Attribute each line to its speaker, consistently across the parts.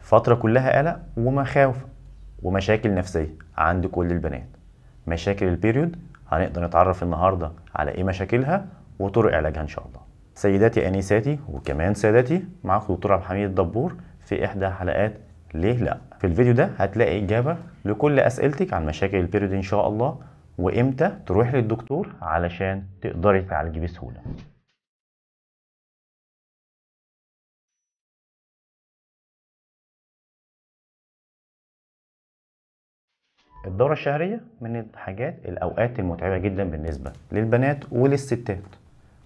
Speaker 1: فترة كلها قلق ومخاوف ومشاكل نفسية عند كل البنات. مشاكل ال period هنقدر نتعرف النهاردة على ايه مشاكلها وطرق علاجها ان شاء الله. سيداتي انساتي وكمان سادتي، معاكم دكتور عبد الحميد الدبور في احدى حلقات ليه لا. في الفيديو ده هتلاقي اجابة لكل اسئلتك عن مشاكل ال period ان شاء الله، وامتى تروحي للدكتور علشان تقدري تعالجي بسهولة. الدورة الشهرية من الحاجات الأوقات المتعبة جدا بالنسبة للبنات وللستات،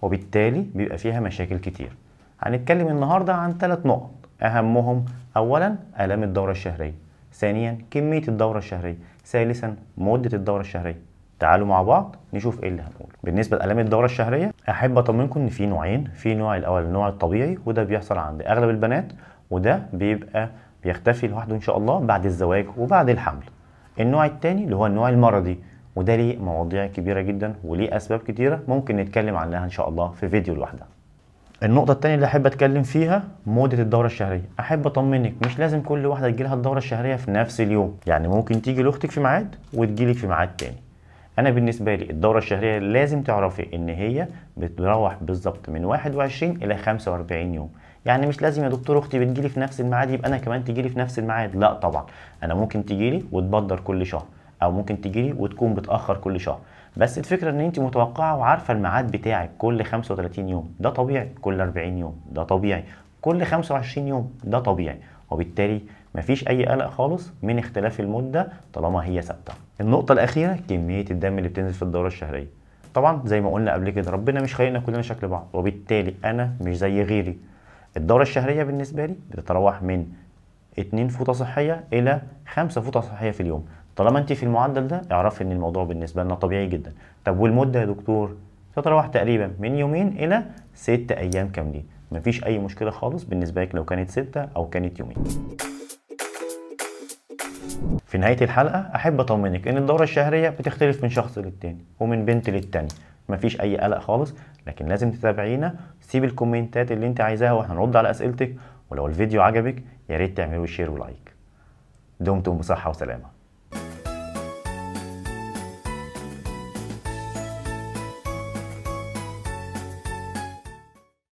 Speaker 1: وبالتالي بيبقى فيها مشاكل كتير. هنتكلم النهاردة عن 3 نقط، أهمهم أولا آلام الدورة الشهرية، ثانيا كمية الدورة الشهرية، ثالثا مدة الدورة الشهرية. تعالوا مع بعض نشوف ايه اللي هنقوله. بالنسبة لآلام الدورة الشهرية، أحب أطمنكم إن في نوعين. في نوع الأول النوع الطبيعي، وده بيحصل عند أغلب البنات، وده بيبقى بيختفي لوحده إن شاء الله بعد الزواج وبعد الحمل. النوع الثاني اللي هو النوع المرضي، وده ليه مواضيع كبيرة جدا وليه أسباب كتيرة ممكن نتكلم عنها إن شاء الله في فيديو لوحدها. النقطة الثانية اللي أحب أتكلم فيها مدة الدورة الشهرية. أحب أطمنك مش لازم كل واحدة تجيلها الدورة الشهرية في نفس اليوم، يعني ممكن تيجي لأختك في ميعاد وتجيلك في ميعاد تاني. أنا بالنسبة لي الدورة الشهرية لازم تعرفي إن هي بتروح بالظبط من 21 إلى 45 يوم. يعني مش لازم يا دكتور اختي بتجيلي في نفس الميعاد يبقى انا كمان تجيلي في نفس الميعاد، لا طبعا. انا ممكن تجيلي وتبدر كل شهر، او ممكن تجيلي وتكون بتاخر كل شهر، بس الفكرة ان انت متوقعه وعارفه الميعاد بتاعك كل 35 يوم ده طبيعي، كل 40 يوم ده طبيعي، كل 25 يوم ده طبيعي، وبالتالي مفيش اي قلق خالص من اختلاف المدة طالما هي ثابتة. النقطة الاخيرة كمية الدم اللي بتنزل في الدورة الشهرية. طبعا زي ما قلنا قبل كده ربنا مش خلقنا كلنا شكل بعض، وبالتالي انا مش زي غيري. الدورة الشهرية بالنسبة لي بتتراوح من 2 فوطة صحية إلى 5 فوطة صحية في اليوم. طالما أنت في المعدل ده اعرفي إن الموضوع بالنسبة لنا طبيعي جدا. طب والمدة يا دكتور؟ تتراوح تقريبا من يومين إلى 6 أيام كاملين. مفيش أي مشكلة خالص بالنسبة لك لو كانت 6 أو كانت يومين. في نهاية الحلقة أحب أطمنك إن الدورة الشهرية بتختلف من شخص للتاني ومن بنت للتاني، مفيش أي قلق خالص، لكن لازم تتابعينا. سيب الكومنتات اللي انت عايزاها واحنا هنرد على اسئلتك، ولو الفيديو عجبك يا ريت تعملوا share و like. دمتم بصحة وسلامة.